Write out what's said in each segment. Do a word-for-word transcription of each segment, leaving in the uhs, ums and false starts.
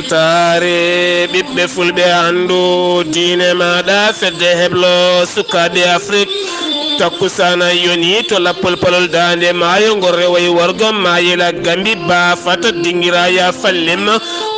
Taare ɓiɓɓe fulɓe anndu diine maaɗa fedde heblo sukaaɓe Afrik. Takkusana yoni to lappol palol daande maayo ngol rewoyi wargo maayela Gambi ba fata dingira ya fallim.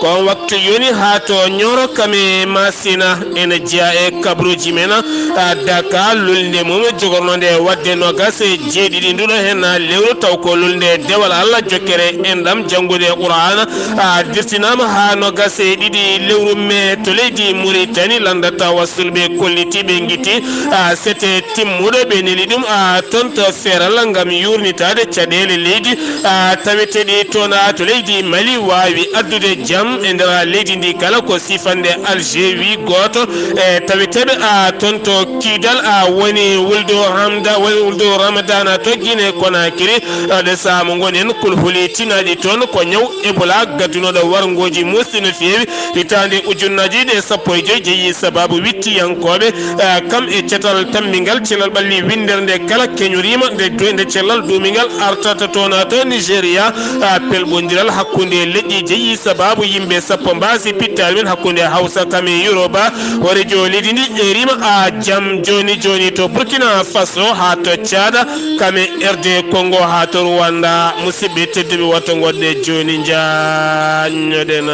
Ko on waktu yoni haa to Ñoro Kame Masina ena jeya e kabruuji men. A, Daka lulnde mum jogornonde wadde nogas e jeeɗiɗi nduɗo hen lewru taw ko lulnde dewal Allah jokkere enɗam janngude Qur'aana. A, dirtinaama haa nogas e ɗiɗi lewru mee to leydi Muritani, lanndata wassulɓe kollitiiɓe ngiti, a, sete timmuɗo ɓe neli ɗum, a, toon to Feeral ngam yuurnitaade caɗeele leydi, a, taweteeɗi toon, a, to leydi Mali waawi addude jam e nder leydi ndi kala ko sifande Alger wi gooto e taweteeɓe, a, toon to Kidal, a, woni wuldu Hamda, woni wuldu Ramadana to Guinée Conakry. Ɗo saamo ngonen kulhuli tinaaɗi toon ko ñaw Ebola gaddunooɗo warngooji muusɗi no feewi. Hitaande ujunnaaji ɗiɗi e sappo e joy jeyi sabaabu wittiyankooɓe, eh, kam e cetal tammbingal cellal ɓalli winndere nde kala keñoriima nde du-, nde cellal duumingal artata toon to Nigeria. Ah, pelɓondiral hakkunde leƴƴi jeyi sabaabu yimɓe sappo mbaasi pittaali men hakkunde Hawsa kam e Yoruba. Hoore jo leydi ndi ƴeeriima a jam jooni jooni to Burkina Faso haa to Caada. Kame R D Congo haa to Rwanda. Musidɓe tedduɓe, wata ngonɗen jooni njaññoɗen.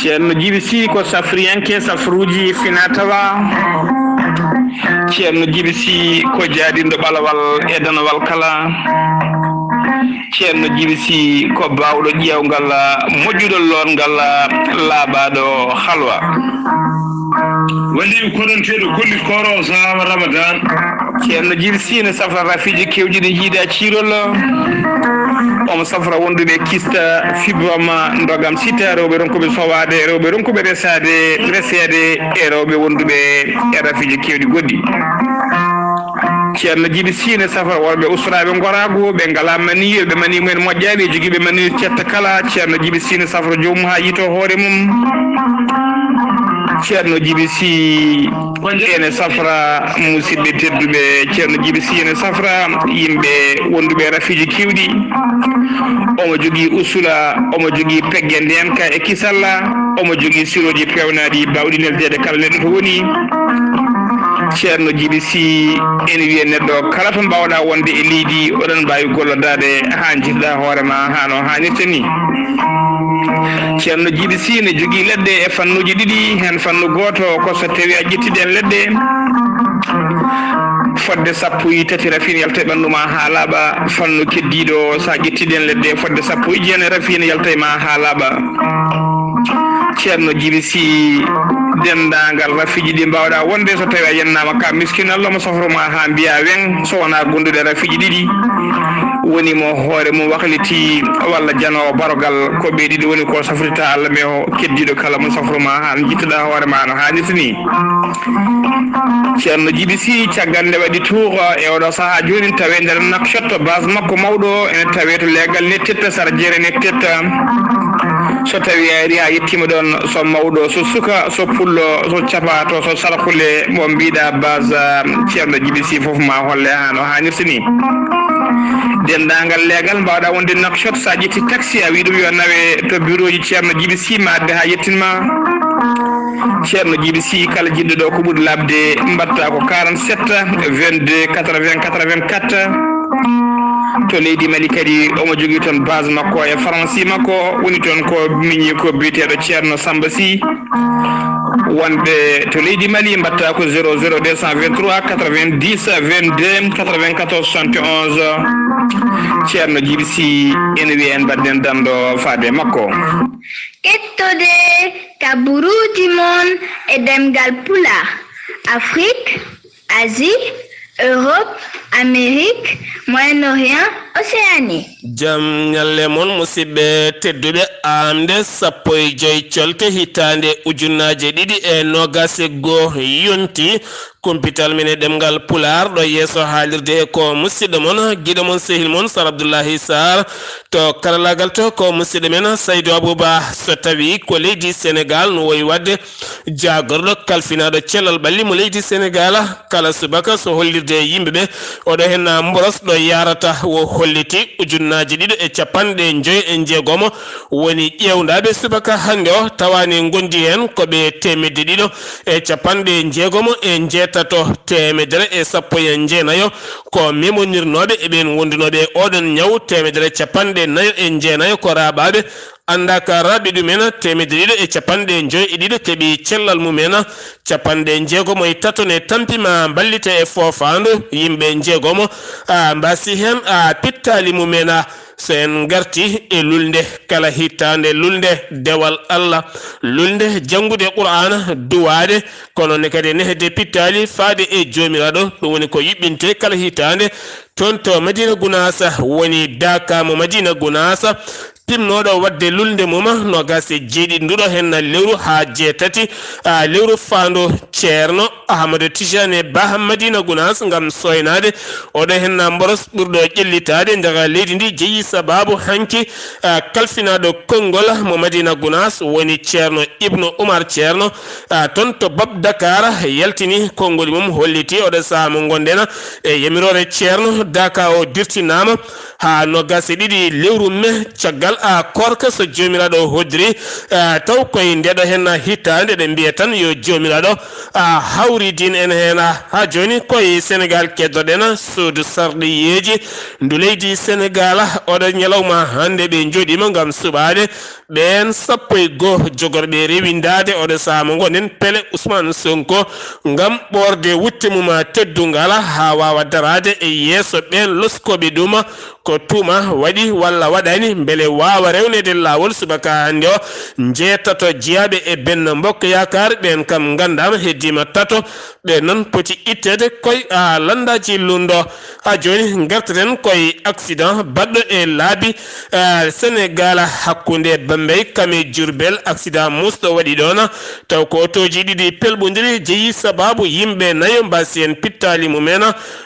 Ceerno Jibi Si ko safriyanke safruuji finaa-tawaa. Ceerno Jibi Si ko jaaɗinɗo ɓalawal e danawal kala. Ceerno Jibi Si ko baawɗo ƴeewngal, moƴƴuɗo loorngal, laaɓaaɗo halwa. Waliyu koɗonteeɗo golli kooro o sahaaba Ramadan. Ceerno Jibi Si ne safra rafiiji keewɗi ɗi jiidaa ciirol. Omo safra wonduɓe kista, fibrome, ndogam sita, rewɓe ronkuɓe sowaade, rewɓe ronkuɓe resaade, reseede, e rewɓe wonduɓe e rafiiji keewɗi goɗɗi. Ceerno Jibi Si ne safra worɓe usraaɓe ngoraagu, ɓe ngalaa maniyu, ɓe maniyu mumen moƴƴaani, e jogiiɓe maniyu cetta kala. Ceerno Jibi Si ne safra joomum haa yiytoo hoore mum. Ceerno Jibi Si ene safra musidɓe tedduɓe. Ceerno Jibi Si ene safra yimɓe wonduɓe e rafiiji keewɗi. Omo jogii usula, omo jogii pegge ndeenka e kisalla, omo jogii sirooji peewnaaɗi baawɗi neldeede kala neɗɗo to woni. Ceerno Jibi Si ene wiya neɗɗo kala to mbaawɗaa wonde e leydi, oɗon mbaawi gollodaade haa njiɗɗaa hoore ma haa no haanirta ni. Ceerno Jibi Si ne jogii leɗɗe e fannuuji ɗiɗi, heen fannu gooto ko so tawii a ƴettii ɗeen leɗɗe, fodde sappo e tati rafi ene yalta e ɓanndu ma haa laaɓa. Fannu keddiiɗo, so a ƴettii ɗeen leɗɗe, fodde sappo e jeenayi rafi ene yalta e ma haa laaɓa. Ceerno Jibi Si, denndaangal rafiiji ɗi mbaawɗaa wonde, so tawii a yennaama ka miskin, Allah mo safru ma haa mbiyaa weŋ, so wonaa gonduɗe rafiiji ɗiɗi, woni mo hoore mum wakliti, walla janoowo barogal, ko ɓe ɗiɗi woni ko safrita Allah, mais o keddiiɗo kala mo safru ma haa njittaɗaa hoore ma no haanirta ni. Ceerno Jibi Si, caggal nde waɗi tuuga e oɗo sahaa jooni, tawi nder Nouakchott, base makko mawɗo, ene tawi to leegal Nettetta, sara jeere Nettetta. So tawi a ari a yettiima ɗoon, so mawɗo, so suka, so pullo, so capaato, so sarkule, mo mbiɗa base, ah, Ceerno Jibi Si fof ma holle haa no haanirta ni. Denndaangal leegal mbaawɗa wonde Nouakchott, so a ƴetti taxi, a wii ɗum yo nawe to bureau ji Ceerno Jibi Si, ma adde haa yettin ma. Ceerno Jibi Si, kala jiɗɗo ɗo ko ɓuri laaɓde, mbaɗta ko quarante-sept, vingt-deux, quatre-vingts, quatre-vingt-quatre. To leydi Mali kadi, omo jogii toon base makko e pharmacie makko, woni toon ko miñi ko biyeteeɗo Ceerno Samba Si. Wonɓe to leydi Mali, mbaɗta ko zéro zéro deux cent vingt-trois quatre-vingt-dix vingt-deux quatre-vingt-quatorze soixante et onze. Ceerno Jibi Si ene wiya en mbaɗden danndo faade e makko. Kettode ka buruuji mon e ɗemngal Pulaar, Afrik, Asie, Europe, Amérique, Moyen-Orient, Océanie. Jam ñalle mon, musidɓe tedduɓe. Aamde sappo e joy colte hitaande ujunnaaje ɗiɗi e noogaas e goo yonti. Kumpital men e ɗemngal Pulaar ɗo yeeso haalirde ko musidɗo mon, giɗo mon, sehil mon, Sar Abdullahi Sar. To karalaagal to ko musidɗo men Saydu Abuba. So tawii ko leydi Senegaal, no woyi waɗde jaagorɗo kalfinaaɗo cellal ɓalli mo leydi Senegaal, kala subaka so hollirde e yimɓe ɓe, oɗo hen mboros ɗo yarata, o holliti ujunnaaji ɗiɗo e capanɗe joy e jeegomo woni ƴeewndaaɓe subaka hannde o, tawaani ngondi heen ko ɓe teemedde ɗiɗo e capanɗe jeegomo e jeetato, teemedere e sappo e jeenayo ko memonirnooɓe e ɓeen wondunooɓe e oɗon ñaw, teemedere capanɗe nayo e jeenayo ko raaɓaaɓe, anndaaka raaɓi ɗumen, teemedde ɗiɗo e capanɗe joy e ɗiɗo keɓi cellal mumen, capanɗe jeegomo e tato ne tampi ma mballite e foofaandu, yimɓe jeegomo, a, mbaasi heen, a, pittaali mumen, a, so en ngarti e lulnde, kala hitaande lulnde dewal Allah, lulnde janngude Qur'aana, duwaade, kono ne kadi nehde pittaali faade e Joomiraaɗo, ɗum woni ko yuɓɓinte kala hitaande. Toon to Madina Gunaas woni daaka mo Madina Gunaas, timnooɗo waɗde lulnde mum noogaas e jeeɗiɗi nduɗo heen lewru haa jeetati, a, lewru faandu, Ceerno Ahmadu Tijani Bah Madina Gunaas, ngam sooynaade oɗo heen mboros ɓurɗo ƴellitaade nder leydi ndi, jeyi sabaabu hanki, a, kalfinaaɗo konngol mo Madina Gunaas woni Ceerno Ibnu Umar Ceerno, a, toon to Bab Dakar, yaltini konngoli mum, holliti oɗo sahaa mo ngonɗen e yamiroore Ceerno, daaka o dirtinaama haa noogaas e ɗiɗi lewru me, caggal, a, koorka so Joomiraaɗo hoddiri, a, taw koye ndeɗo heen hitaande, eɗen mbiya tan yo Joomiraaɗo, a, hawridin en heen, a, haa jooni koye Senegaal keddoɗen suudu sarɗiyeeji ndu leydi Senegaal. Oɗo ñalawma hannde ɓe njooɗiima ngam suɓaade ɓeen sappo e goo jogorɓe rewindaade oɗo sahaa mo ngonɗen pele Ousmane Sonko ngam ɓoorde wutte mum teddungal haa waawa daraade e yeeso ɓeen loskooɓe ɗum ko tuuma waɗi walla waɗaani, mbele waawa rewneede laawol subaka hannde o, njeetato jeyaaɓe e Benno Bokk Yaakaar, ɓeen kam nganndaama heddiima tato, ɓe noon poti itteede koye, a, lanndaaji lunndo. Haa jooni ngarteten koye accident baɗɗo e laabi, a, Senegaal hakkunde Bambey kam e Diourbel, accident muusɗo waɗi ɗoon, taw ko otooji ɗiɗi pelɓondiri jeyi sabaabu yimɓe nayo mbaasi heen pittaali mumen.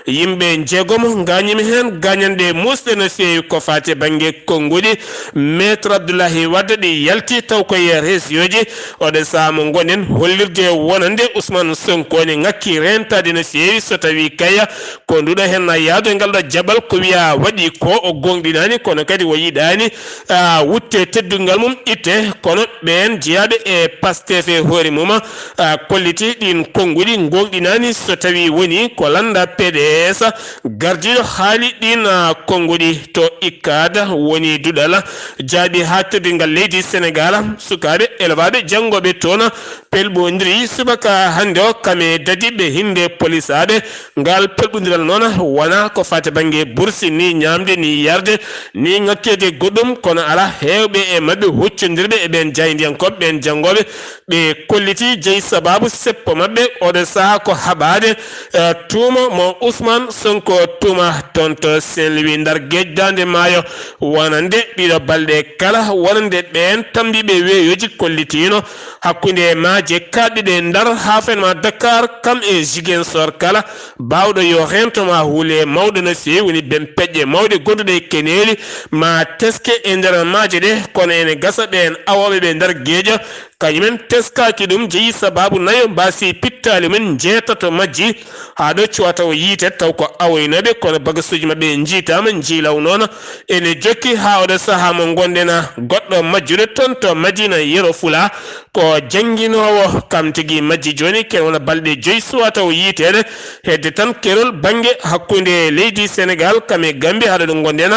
Yimɓe njeegomo ngaañiima heen gaañanɗe muusɗe no feewi ko faati e bannge konnguɗi. Maître Abdoulaye Wade ɗi yalti taw ko e réseauji. Oɗo sahaa mo ngonɗen hollirde wonande Ousmane Sonko ne ŋakki reentaade no feewi so tawii kaya ko nduɗo heen yahde ngal ɗo jaɓal ko wiya waɗi ko o gooŋɗinaani kono kadi o yiɗaani, a, wutte teddungal mum itte. Kono ɓeen jeyaaɓe e Pastef e hoore mum, a, kolliti ɗiin konnguɗi gooŋɗinaani so tawii woni ko lannda P D S gardiiɗo haali ɗiin, a, konnguɗi to ICAD woni duɗal jaaɓi haa teddungal leydi Senegaal. Sukaaɓe elwaaɓe janngooɓe toon pelɓondiri subaka hannde o kam e dadiiɓe hinnde polisaaɓe. Ngal pelɓondiral noon wonaa ko faati bannge bursi ni ñaamde ni yarde ni ŋakkeede goɗɗum, kono alaa, heewɓe e maɓɓe huccondirɓe e ɓeen jaayndiyankooɓe ɓeen janngooɓe ɓe kolliti jeyi sabaabu seppo maɓɓe oɗo sahaa ko haɓaade, e, tuuma mo Ousmane Sonko tuuma toon to Saint-Louis, Ndar Geej, Daande Maayo, wonande ɗiɗo balɗe kala, wonande ɓeen tammbiiɓe weeyooji kollitiino hakkunde maaje kaaɗɗiɗe Ndar haa fenma Dakar, kam e Ziguinchor kala, baawɗo yo reento ma huule mawɗo no feewi, woni bempeƴƴe mawɗe gonduɗe e keneeli ma teske e nder maaje ɗe, kono ene gasa ɓeen awooɓe ɓe Ndar Geejo, kañumen teskaaki ɗum, jeyi sabaabu nayo mbaasi pittaali mum njeetato majji, haa ɗo cuwata o yiite taw ko awoynooɓe, kono bagasuuji maɓɓe njiitaama, njiilaw noon ene jokki haa oɗo sahaa mo ngonɗen goɗɗo majjuɗo toon to Madina Yero Fula, ko jannginoowo, kam tigi majji jooni, kene wona balɗe joyi suwata o yiiteede, hedde tan kerol bannge hakkunde leydi Senegaal kam e Gambi, haa ɗo ngonɗen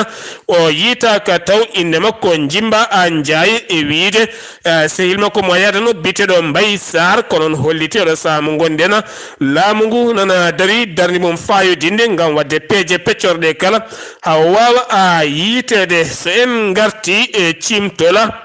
o yiitaaka taw innde makko Njimba a Njaay e wiyde, eh, sehil makko mo yadano biyeteeɗo Mbaye Sarr, ko noon holliti oɗo sahaa mo ngonɗen, laamu ngu nana darii darnde mum faayodinde ngam waɗde peeje peccorɗe kala, haa o waawa a yiiteede. So en ngartii e ciimtola,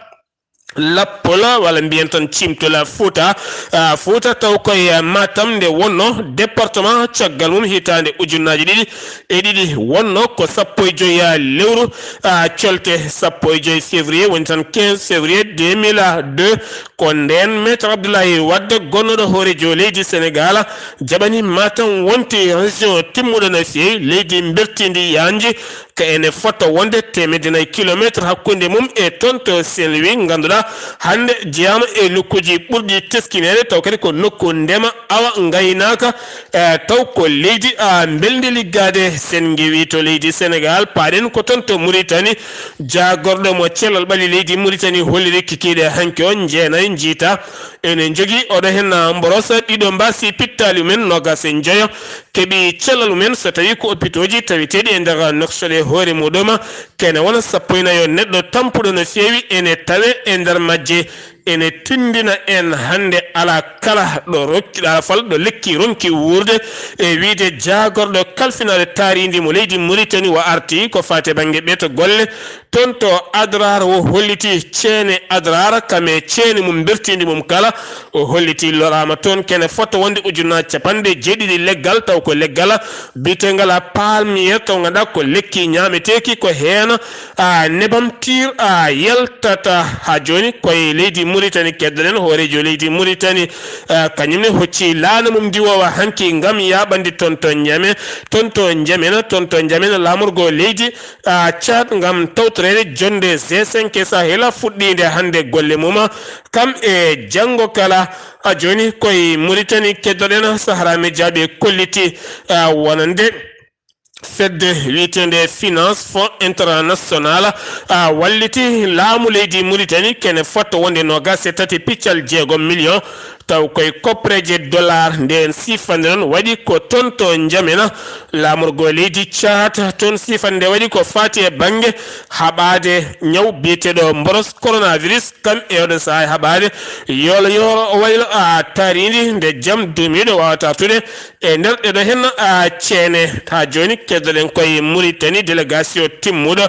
Lappol, walla mbiyen tan Cimtol Fuuta, ah, Fuuta, taw koye Matam nde wonno département caggal mum hitaande ujunnaaji ɗiɗi e ɗiɗi, wonno ko sappo e joy, ah, lewru, ah, colte sappo e joy février, woni tan quinze février deux mille deux. Ko ndeen Maître Abdoulaye Wade, gonnooɗo hooreejo leydi Sénégal, jaɓani Matam wonti région timmuɗo no feewi, leydi mbertindi yaanji, ka ene fota wonde teemedde nayi kilometre hakkunde mum e toon to Saint-Louis, ngannduɗaa hannde jeyaama e nokkuuji ɓurɗi teskineede, taw kadi ko nokku ndema, awa, ngaynaaka, e taw ko leydi, a, mbelndi liggaade. Sen ngewi to leydi Sénégal, paaɗen ko toon to Mauritanie, jaagorɗo mo cellal ɓalli leydi Mauritanie holliri kikiiɗe hanki o, njeenayo njiita ene njogii oɗo heen, a, mborosa, ɗiɗo mbaasi pittaali mumen, noogaas e njoyo keɓi cellal mumen, so tawii ko opitooji taweteeɗi e nder Nouakchott e hoore muɗum, kene wona sappo e nayo neɗɗo tampuɗo no feewi ene tawe e nder majje. Ene tinndina en hannde alaa kala ɗo rokki, alaa fal ɗo lekki ronki wuurde, e wiyde jaagorɗo kalfinaare taariindi mo leydi Mauritanie o arti ko faati e bannge ɓeeto golle. Toon to Adrar, o holliti ceene Adrar, kam e ceene mum mbertiindi mum kala. O holliti loraama toon kene fota wonde ujunnaaje capanɗe jeeɗiɗi leggal, taw ko leggal biyeteengal palmier, taw ngannduɗaa ko lekki ñaameteeki, ko heen, a, nebam tiir, a, yaltata. Haa jooni koye leydi Mauritanie keddoɗen hooreejo leydi Mauritanie, a, kañum ne hocci laana mum ndiwoowa hanki ngam yaaɓande toon to Njame, toon to Njamena, toon to Njamena laamorgo leydi, a, Tchad ngam tawtoreede jonnde G cinq Sahel fuɗɗiinde hannde golle mum, kam e janngo kala. A, jooni koye Mauritanie keddoɗen Sahara Media ɓe kolliti, a, wonande fedde wiyeteende Finance Fonds International, a, walliti laamu leydi Mauritanie kene fota wonde noogaas e tati piccal jeegom million, taw koye koppareeje dollar. Ndeen siifannde noon waɗi ko toon to Njamena, laamorgo leydi Tchad, toon siifannde waɗi ko faati e bannge haɓaade ñaw biyeteeɗo mboros coronavirus, kam e oɗo sahaa e haɓaade yoolo yoolo waylo, a, taariindi nde jam duumiiɗo waawata artude e nder ɗeɗo heen, a, ceene. Haa jooni keddoɗen koye Mauritanie délégation timmuɗo,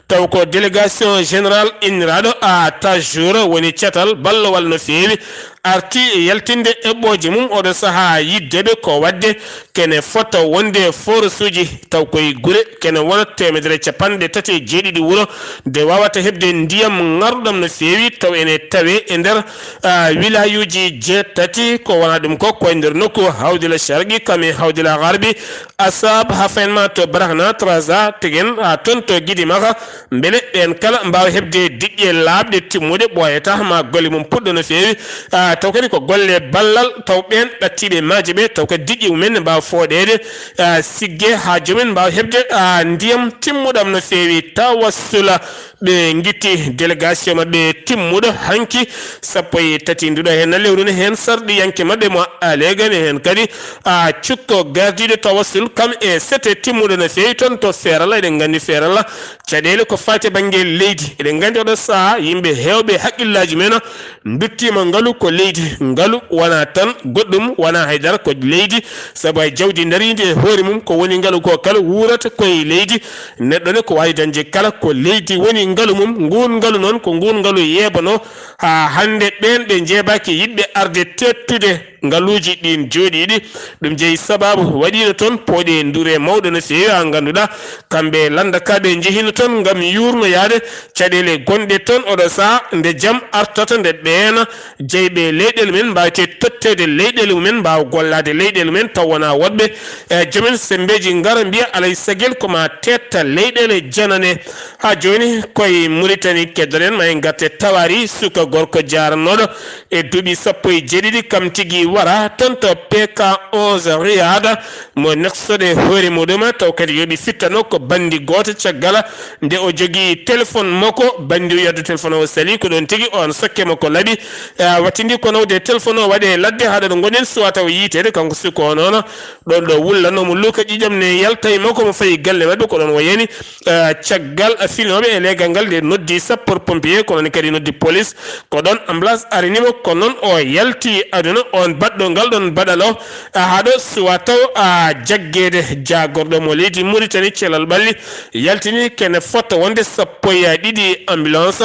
taw ko délégation général inniraaɗo, a, Tajour woni catal ballowal no feewi, arti yaltinde eɓɓooje mum oɗo sahaa yiddeɓe ko waɗde kene fota wonde forasuuji, taw koye gure kene wona teemedere capanɗe tati e jeeɗiɗi wuro nde waawata heɓde ndiyam ŋarɗam no feewi, taw ene tawe e nder, a, wilayuuji jeetati. Ko wona ɗum ko koye nder nokku Hawdila Sharqi, kam e Hawdila Garbi, Asab, Hafen ma to Barakna, Traza, Tegen, a, toon to Gidimaka, mbele ɓeen kala mbaawa heɓde diƴƴe laaɓɗe timmuɗe, ɓooyata ma golle mum puɗɗo no feewi, a, taw kadi ko golle ballal, taw ɓeen ɓattiiɓe maaje ɓe, taw kadi diƴƴe mumen ne mbaawa fooɗeede, a, sigge haa joomen mbaawa heɓde, a, ndiyam timmuɗam no feewi. Tawassula, ɓe ngitti délégation maɓɓe timmuɗo hanki sappo e tati nduɗo heen lewru ne, heen sarɗiyanke maɓɓe mo Alega ne, heen kadi, a, cukko gardiiɗo Tawassul, kam e sete timmuɗo no feewi toon to Ferala. Eɗen nganndi Ferala caɗeele ko faati e bannge leydi. Eɗen nganndi oɗo sahaa yimɓe heewɓe haqqillaaji men nduttiima ngalu ko leydi. Ngalu wonaa tan goɗɗum, wonaa haydara ko leydi, sabu hay jawdi ndariindi e hoore mum ko woni ngalu ko kala wuurata koye leydi. Neɗɗo ne ko waawi dañde kala ko leydi woni ngalu mum. Nguun ngalu noon ko nguun ngalu yeebanoo haa hannde ɓeen ɓe njeebaaki yiɗɓe arde teettude ngaluuji ɗiin jooɗiiɗi. Ɗum jeyi sabaabu waɗiino toon pooɗe ndure mawɗo no feewi, haa ngannduɗaa kamɓe lanndakaaɓe njehiino toon ngam yuurnoyaade caɗeele gonɗe toon oɗo sahaa nde jam artata, nde ɓeen jeyɓe leyɗeele mumen mbaawete totteede leyɗeele mumen, mbaawa gollaade leyɗeele mumen taw wonaa woɗɓe, e, joomen semmbeeji ngara mbiya alay sagel ko ma teetta leyɗeele janane. Haa jooni koye Mauritanie keddoɗen, ma en ngarte Tawari, suka gorko jaaranooɗo e duuɓi sappo e jeeɗiɗi, kam tigi wara toon to P K onze Riyad, mo Nouakchott e hoore muɗum, taw kadi yooɓi fittano ko banndi gooto caggal nde o jogii téléphone makko, banndi o yaddu téléphone o sali, ko ɗoon tigi on sokke makko laaɓi, e, a, wattindi ko nawde téléphone o waɗe ladde haa ɗo ngonɗen suwata o yiiteede, kanko suka o noon, ɗoon ɗo wullanoo mo luuka ƴiiƴam ne yalta e makko, mo fayi galle maɓɓe, ko ɗoon o yani, e, caggal finooɓe e leegal ngal nde noddi sapeur pompier, ko noon kadi noddi police, ko ɗoon ambulance arini mo, ko noon o yalti aduna, on baɗɗo ngal ɗoon baɗal o, e, haa ɗo suwa taw, a, jaggeede. Jaagorɗo mo leydi Mauritanie, cellal ɓalli, yaltini kene fota wonde sappo e ɗiɗi ambulance.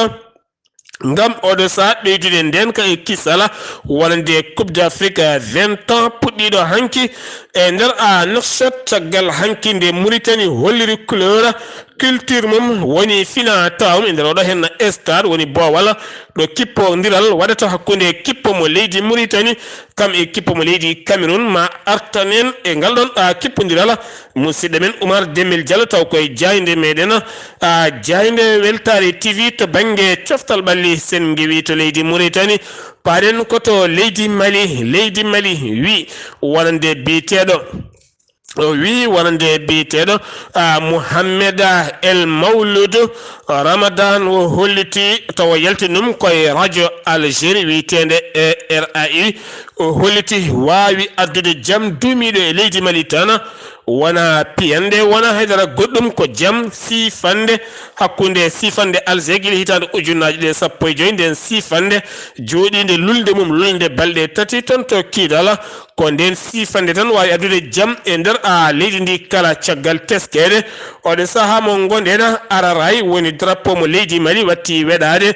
Ngam oɗo saha ɓeydude ndeenka e kisala wonande Coupe d'Afrique vingt ans puɗɗiiɗo hanki e nder a Nouakchott, caggal hanki nde Mauritanie holliri couleur culture mum, woni fina tawum e nder oɗo henna stade woni Bowal, ɗo kippondiral waɗata hakkunde kippo mo leydi Mauritanie kam e kippo mo leydi Cameroun. Ma artan en e ngal ɗon a kippondiral, musidɗo men Oumar Demel Diallo, taw koye jaaynde meɗen a jaaynde Weltaare T V to bannge coftal ɓalli. Sen ngewi to leydi Mauritanie, paɗen ko to leydi Mali. Leydi Mali wi wonande biyeteeɗo, o wi wonande biyeteeɗo a Mouhamed El Mawloud Ramadan, o holliti tawa yalti ɗum koye radio Algérie wiyeteende R A I. O holliti waawi addude jam duumiiɗo e leydi Mali tan, wona piyande, wona haydara goɗɗum, ko jam siifande hakkunde siifande Alger gila hitaande ujunnaaji ɗiɗi e sappo e joy. Nden siifande jooɗiinde lulnde mum lulnde balɗe tati toon to Kidal, ko nden siifande tan waawi addude jam e nder a leydi ndi kala. Caggal teskeede oɗo saha mo ngonɗen, Araray woni drapeau mo leydi Mali watti weɗaade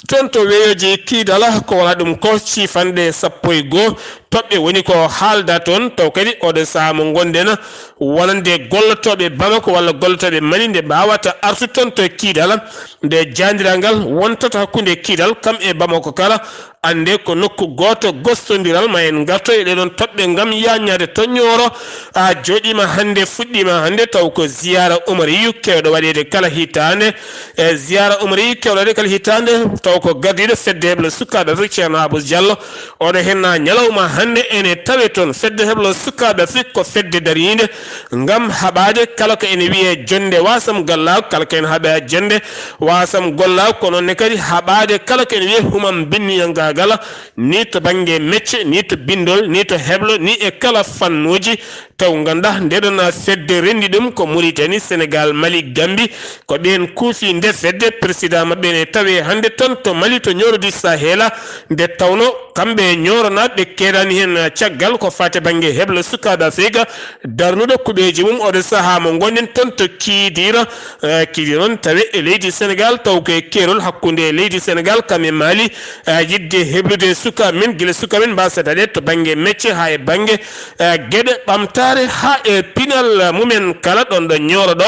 toon to weyoji Kidal, ko wona ɗum ko siifande sappo e goo toɓɓe woni ko haalda toon. Taw kadi oɗo saha mo ngonɗen wonande gollotooɓe Bamako walla gollotooɓe Mali nde mbaawata artu toon to Kidal, nde jaandiral ngal wontata hakkunde Kidal kam e Bamako kala, annde ko nokku gooto gostondiral. Ma en ngarto e ɗee ɗoon toɓɓe ngam yaañaade to Ñooro. A jooɗiima hannde, fuɗɗiima hannde, taw ko ziyaara umariyu keewɗo waɗeede kala hitaande. E ziyaara umariyu keewɗo waɗeede kala hitaande, taw ko gardiiɗo fedde heblo sukaaɓe Afrik, Ceerno Abou Diallo. Oɗo henna ñalawma hannde ene tawe toon. Fedde heblo sukaaɓe Afrik ko fedde dariinde ngam haɓaade kala ko ene wiyee jonnde wasam gollaagu, kala ko ene haɓaa jonnde wasam gollaagu, ko noon ne kadi haɓaade kala ko ene wiyee humam binniyangaagal, ni to bannge mecce, ni to binndol, ni to heblo, ni e kala fannuuji. Taw nganndaa nde ɗon fedde renndi ɗum ko Mauritanie, Sénégal, Mali, Gambie, ko ɓeen kuufi nde fedde. Président maɓɓe ne tawee hannde toon to Mali, to Nioro du Sahel, nde tawno kamɓe Ñooronaaɓe ɓe keedaani heen caggal ko faati bannge heblo sukaaɓe Afrik darnuɗo kuɓeeji mum. Oɗo sahaa mo ngonɗen toon to Kiidiira, eh, Kiidiira noon tawee e leydi Senegaal, taw ko e keerol hakkunde leydi Senegaal kam e Mali, eh, yiɗde heblude sukaaɓe men, gila sukaaɓe men mbaasa daɗeede to bannge mecce haa e bannge, eh, geɗe ɓamtaare haa e pinal mumen kala. Ɗoon ɗo Ñooro ɗo,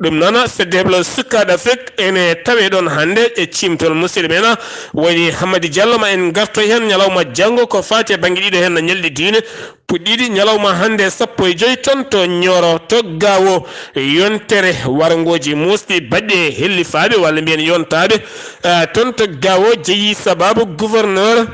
ɗum noon fedde heblo sukaaɓe Afrik ene tawee ɗoon hannde e ciimtol musidɗo men woni Hammadi Diallo. Ma en ngartoy heen ñalawma janngo ko faati e bannge ɗiɗo heen no ñalɗi diine puɗɗiiɗi ñalawma hannde sappo e joy toon to Ñooro to Gaawo. Yontere warngooji muusɗi baɗɗi e hellifaaɓe walla mbiyen yontaaɓe, eh, toon to Gaawo jeyi sababu gouverneur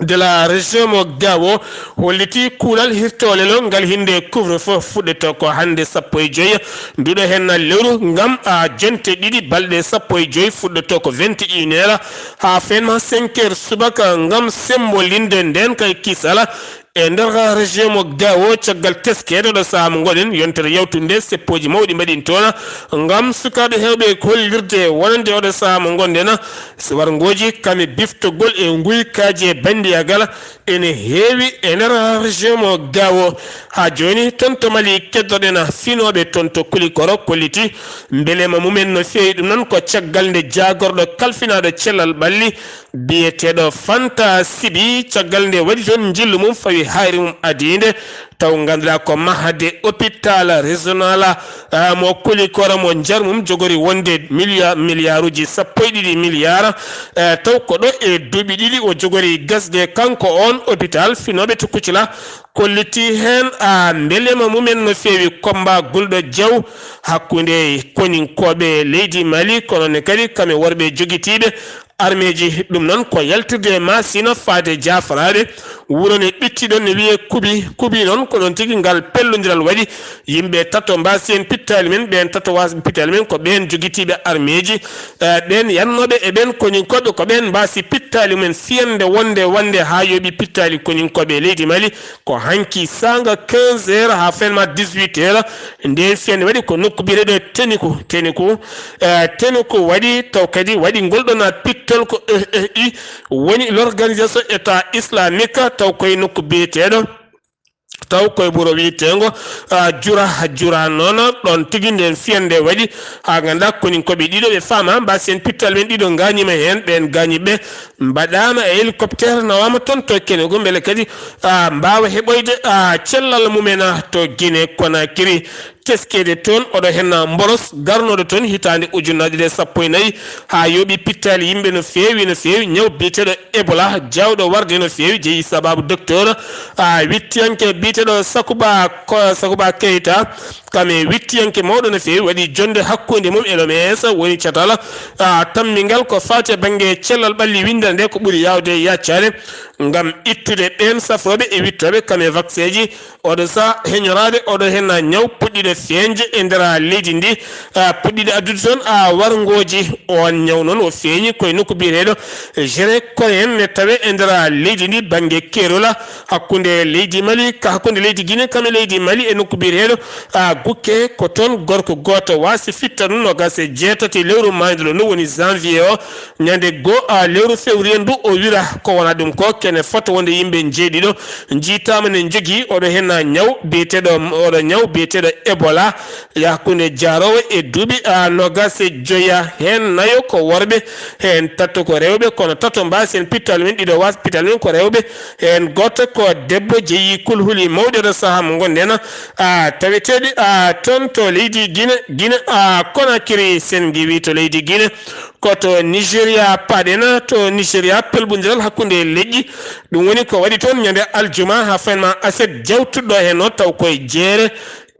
de la région mo Gaawo holliti kuulal hirtoolelo ngal hinnde couvre-feu fuɗɗoto ko hannde sappo e joy. Nduɗo heen lewru ngam a jonte ɗiɗi balɗe sappo e joy fuɗɗoto ko vingt et une heures haa fenma cinq heures subaka ngam sembolinde ndeen kay kisala e nder région mo Gaawo. Caggal teskeede ɗo sahaa mo ngoɗen yontere yawtunde seppooji mawɗi mbaɗin toon ngam sukaaɓe heewɓe hollirde wonande oɗo sahaa mo ngonɗen. So warngooji kam e biftogol e nguykaaji e banndiyagal ene heewi e nder région mo Gaawo. Haa jooni toon to Mali keddoɗen finooɓe toon to Kulikoro kolliti mbelema mumen no feewi. Ɗum noon ko caggal nde jaagorɗo kalfinaaɗo cellal ɓalli biyeteeɗo Fanta Sibi, caggal nde waɗi toon njillu mum fawi hayre mum adiinde, taw ngannduɗaa ko mahde hôpital régional, ah, mo Kulikoro mo njar mum jogori wonde milliard, milliarduji sappo e ɗiɗi milliard, eh, taw ko ɗo e duuɓi ɗiɗi o jogori gasde kanko oon hôpital. Finooɓe to Kucila kolliti heen, ah, mbelema mumen no feewi. Komba Gulɗo Jaw hakkunde koninkooɓe leydi Mali, kono ne kadi kam e worɓe jogitiiɓe armeeji. Ɗum noon ko yaltirde e Masina faade Jaafaraaɓe, wuro ne ɓitti ɗon ne wiyee Kubi. Kubi noon ko ɗon tigi ngal pellondiral waɗi. Yimɓe tato mbaasi heen pittaali men, ɓeen tato waasi pittaali men ko ɓeen jogitiiɓe armeeji, eh, ɓeen yannooɓe e ɓeen koninkooɓe ko ɓeen mbaasi pittaali men. Fiyande wonde wonde haa yooɓi pittaali koninkooɓe e leydi Mali ko hanki saanga quinze heures haa fenma dix-huit heures. Ndeen fiyande waɗi ko nokku biyeteeɗo Teniku, Teniku, eh, Teniku waɗi, taw kadi waɗi ngol ɗon pittol ko E E I, woni l'organisation État islamique, taw koye nokku biyeteeɗo taw koye wuro wiyeteengo, ah, Jura. Jura noon, ɗoon tigi ndeen fiyannde waɗi, haa nganndaa koninkooɓe ɗiɗo ɓe faama, mbaasi en pittal men ɗiɗo ngaañiima heen, ɓeen gaañiiɓe mbaɗaama e hélicoptère, nawaama toon to Kédougou, mbele kadi, ah, mbaawa heɓoyde, ah, cellal mumen, ah, to Guinée Conakry. Teskeede toon, oɗo heen, ah, mboros garnooɗo toon hitaande ujunnaji ɗiɗi e sappo e nayi, haa yooɓi pittaali yimɓe no feewi, no feewi. Ñaw biyeteeɗo Ebola, jaawɗo warde no feewi, jeyi sabaabu docteur, ah, wittiyanke biyeteeɗo Sakuba Ko-, Sakuba Keita, kam e wittiyanke mawɗo no feewi, waɗi jonnde hakkunde mum e L O M S, woni catal, ah, tammingal ko faati e bannge cellal ɓalli winndere nde, ko ɓuri yaawde yaccaade ngam ittude ɓeen safrooɓe e wittooɓe kam e vaccin ji. Oɗo saha heñoraade oɗo heen ñaw puɗɗiiɗo feeñde e nder leydi ndi, ah, puɗɗiiɗo addude toon, ah, warngooji. Oon ñaw noon o feeñi koye nokku biyeteeɗo Jere Koyen, ne tawee e nder leydi ndi bannge keerol hakkunde leydi Mali, ka hakkunde leydi Guinée kam e leydi Mali e nokku biyeteeɗo, ah, Gukke. Ko toon gorko gooto waasi fitta ɗum noogaas e jeetati lewru maayduɗo ndu woni janvier o, ñande goo, ah, lewru février ndu o wira. Ko wona ɗum ko kene fota wonde yimɓe njeeɗiɗo njiitaama ne njogii oɗo heen ñaw biyeteeɗo, oɗo ñaw biyeteeɗo Ebola, e hakkunde jaaroowo e duuɓi, ah, noogaas e joya. Heen nayo ko worɓe, heen tato ko rewɓe, kono tato mbaasi en pittal men ɗiɗo waas pittal men ko rewɓe, heen gooto ko debbo jeyi kulhuli mawɗi oɗo saha mo ngonɗen, ah, taweteeɗi, ah, toon to leydi Guinée, Guinée, ah, Conakry, sen ngiwi to leydi Guinée. Ko to Nigeria paɗen, to Nigeria pelɓondiral hakkunde leƴƴi. Ɗum woni ko waɗi toon ñande aljuma haa fayin ma aset jawtuɗo heen o, taw koye jeere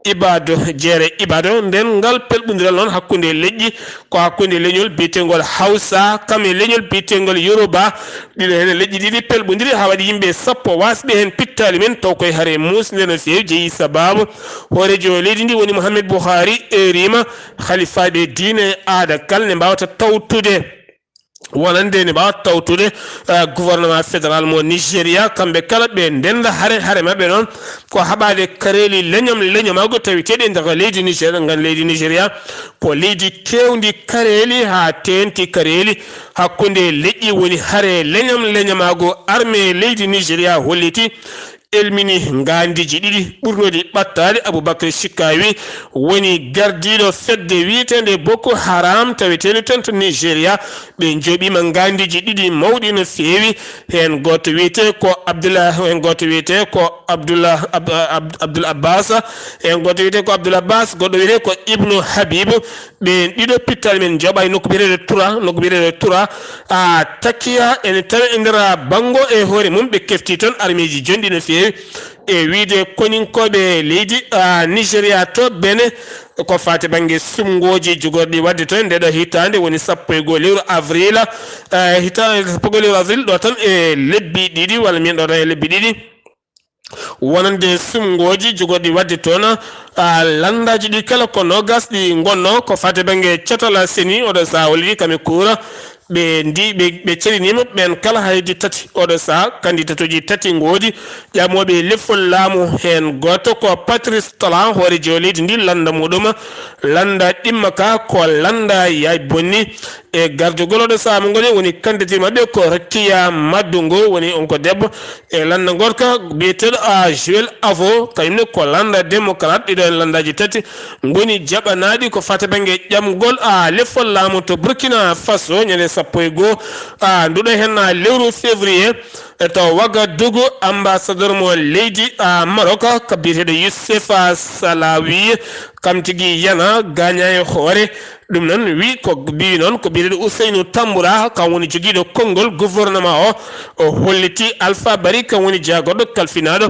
Ibado, jeere Ibado. Nden ngal pelɓondiral noon hakkunde leƴƴi, ko hakkunde leñol biyeteengol Hausa, kam e leñol biyeteengol Yoruba. Ɗiɗo heen leƴƴi ɗiɗi pelɓondiri haa waɗi yimɓe sappo waasɓe heen pittaali men, taw koye hare muusnde no feewi, jeyi sabaabu. Hooreejo leydi ndi woni Mohamed Buhari, eerima halifaaɓe diine e aada kala ne mbaawata tawtude. Wonande ne mbaawa tawtude, eh, gouvernement fédéral mo Nigeria, kamɓe kala ɓe ndenda hare, hare maɓɓe noon ko haɓaade kareeli leñam, leñamaagu taweteeɗi e nder leydi Niger, ngam leydi Nigeria ko leydi keewndi kareeli haa teeŋti kareeli hakkunde leƴƴi, woni hare leñam, leñamaagu. Armée leydi Nigeria holliti elmini ngaandiiji ɗiɗi ɓurnoɗi ɓattaade. Abubakar Shikawi woni gardiiɗo fedde wiyeteende Boko Haram, taweteende toon to Nigeria. Ɓe njooɓiima ngaandiiji ɗiɗi mawɗi no feewi. Heen gooto wiyetee ko Abdullah, heen gooto wiyetee ko Abdullah Ab-, Ab-, Abdul Abbas, heen gooto wiyetee ko Abdul Abbas, goɗɗo wiyetee ko Ibnu Habib. Ɓeen ɗiɗo pittaali men njooɓaa e nokku biyeteeɗo Tura, nokku biyeteeɗo Tura, a, Takiya ene tawi e nder banngo e hoore mum. Ɓe kefti toon armeeji jonɗi no feewi. E wiyde koninkooɓe leydi, a, Nigeria to Benin, ko faati bannge suɓngooji jogorɗi waɗde toon ndeɗo hitaande woni sappo e goo lewru avril, a, hitaande sappo e goo lewru avril ɗo tan e lebbi ɗiɗi, walla mbiyen ɗo tan e lebbi ɗiɗi. Wonande suɓngooji jogorɗi waɗde toon, a, lanndaaji ɗi kala ko noogas ɗi ngonnoo, ko faati bannge catal seni, oɗo sahaa holli kam e kuura. Ɓe ndi-, ɓe, ɓe caliniima ɓeen kala haydi tati. Oɗo sahaa, kandidatuuji tati ngoodi, ƴamooɓe lefol laamu, heen gooto ko Patrice Talon, hooreejo leydi ndi, lannda muɗum, lannda ɗimma ka ko lannda yaay bonni. E gardugol oɗo sahaa mo ngoni woni candidature maɓɓe ko Rokiya Madungo, woni on ko debbo. E lannda goɗka biyeteeɗo, a, Joël Avo, kañum ne ko lannda démocrate. Ɗiɗo en lanndaaji tati ngoni jaɓanaaɗi ko faati bannge ƴamgol, a, lefol laamu to Burkina Faso ñande sappo e goo, a, nduɗo heen, a, lewru février. E to Ouagadougou, ambassadeur mo leydi, a, Maroc, ka biyeteeɗo Youssef, a, Salawi, kam tigi yana gaaña e hoore. Ɗum noon wi ko mbiyi noon ko biyeteeɗo Ousseynou Tamboura, kam woni jogiiɗo konngol gouvernement o. O holliti Alpha Bari kam woni jaagorɗo kalfinaaɗo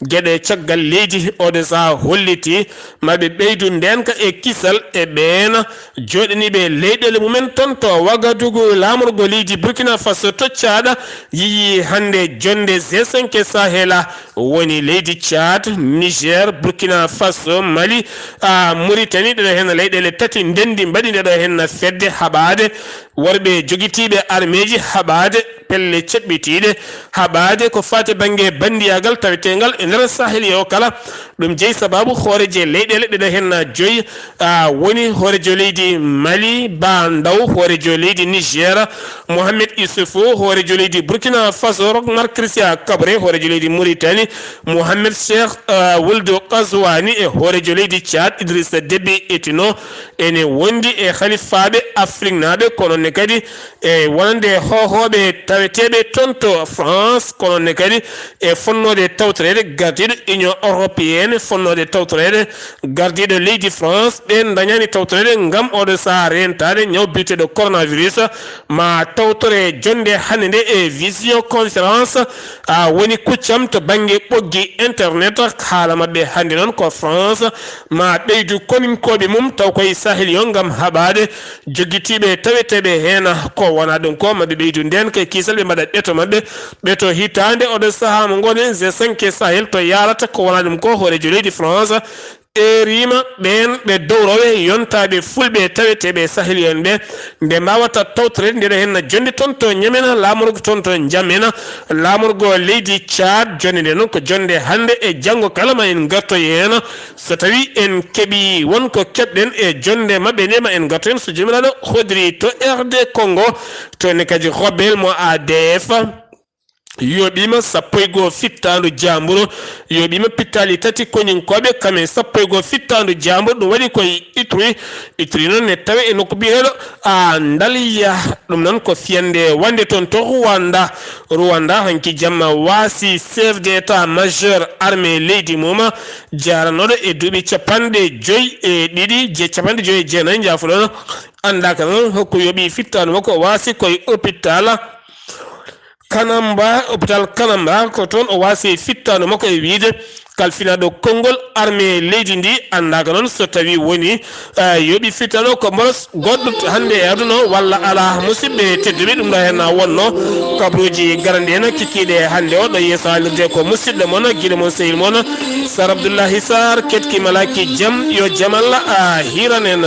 geɗe caggal leydi. Oɗo sahaa holliti maɓe ɓeydu ndeenka e kisal e ɓeen jooɗaniiɓe leyɗeele mumen toon to Ouagadougou. Laamorgo leydi Burkina Faso to Caada yiyi hannde jonnde G cinq Sahela, woni leydi Tchad, Niger, Burkina Faso, Mali, a, Mauritanie. Ɗeɗo heen leyɗeele tati ndenndi mbaɗi ndeɗo heen fedde haɓaade worɓe jogitiiɓe armeeji haɓaade pelle ceɓɓitiiɗe haɓaade ko faati bannge banndiyaagal taweteengal e nder Sahel o kala. Ɗum jeyi sabaabu hooreejo leyɗeele ɗeɗo heen joyi, a, woni hooreejo leydi Mali, Ba Ndaw, hooreejo leydi Niger, Mohamed Issoufou, hooreejo leydi Burkina Faso, Roch Marc Christian Kaboré, hooreejo leydi Mauritanie, Mohamed Cheikh, a, Wuldu Qazouani e hooreejo leydi Tchad, Idrissa Déby Itno, ene wondi e halifaaɓe Afriknaaɓe, kono ne kadi e wonande hoohooɓe taweteeɓe toon to France, kono ne kadi e fonnoode tawtoreede gardiiɗo Union Européenne, fonnoode tawtoreede gardiiɗo leydi France, ɓeen ndañaani tawtoreede ngam oɗo sahaa reentaade ñaw biyeteeɗo coronavirus, ma tawtore jonnde hannde nde e visioconférence, a, woni kuccam to bannge ɓoggi internet. Haala maɓɓe hannde noon ko France ma ɓeydu koninkooɓe mum taw koye Sahel o ngam haɓaade joggitiiɓe taweteeɓe heen. Ko wonaa ɗum ko maɓe ɓeydu ndeen kay kiisal, ɓe mbaɗa ɓeto maɓɓe, ɓeto hitaande oɗo sahaa mo ngoɗen G cinq Sahel to yaarata. Ko wonaa ɗum ko hooreejo leydi France eeriima ɓeen ɓe dowrowe yontaaɓe fulɓe taweteeɓe Sahel en ɓe, nde mbaawata tawtoreede ndeɗo heen jonnde toon to Ñamena, laamorgo toon to Ñamena, laamorgo leydi Tchad. Jonnde nde noon ko jonnde hannde e janngo kala ma en ngartoy heen. So tawii en keɓii won ko keɓɗen e jonnde maɓɓe nde, ma en ngartoy heen so Joomiraaɗo hoddiri to R D Congo, toon ne kadi Robel mo A D F. Yooɓiima sappo e goo fittaandu jaamburu, yooɓiima pittaali tati koninkooɓe, kam e sappo e goo fittaandu jaamburu, ɗum waɗi koye Ituri. Ituri noon ne tawe e nokku biyeteeɗo, a, Ndaliya. Ɗum noon ko fiyannde wonnde toon to Rwanda. Rwanda hanki jamma waasi chef d'état-major armée leydi mum, jaaranooɗo e duuɓi capanɗe joyi e ɗiɗi, je-, capanɗe joyi e jeenayi, njaafoɗon. Anndaaka noon hokku yooɓii fittaandu makko, waasi koye hôpital Kanamba, hôpital Kanamba, ko toon o waasi fittaandu makko e wiyde kalfinaaɗo konngol armée leydi ndi. Anndaaka noon so tawii woni, eh, yooɓii fittaandu ko mboros goɗɗo hannde e aduna o walla alaa. Musidɓe tedduɓe, ɗum ɗo heen wonnoo kabruuji garanɗi en kikiiɗe hannde o, ɗo yeeso haalirde ko musidɗo mon, giɗo mon, sehil mon, Sar Abdoullahi Sarr, keɗki malaki jam, yo jam Allah, a, hiiran en.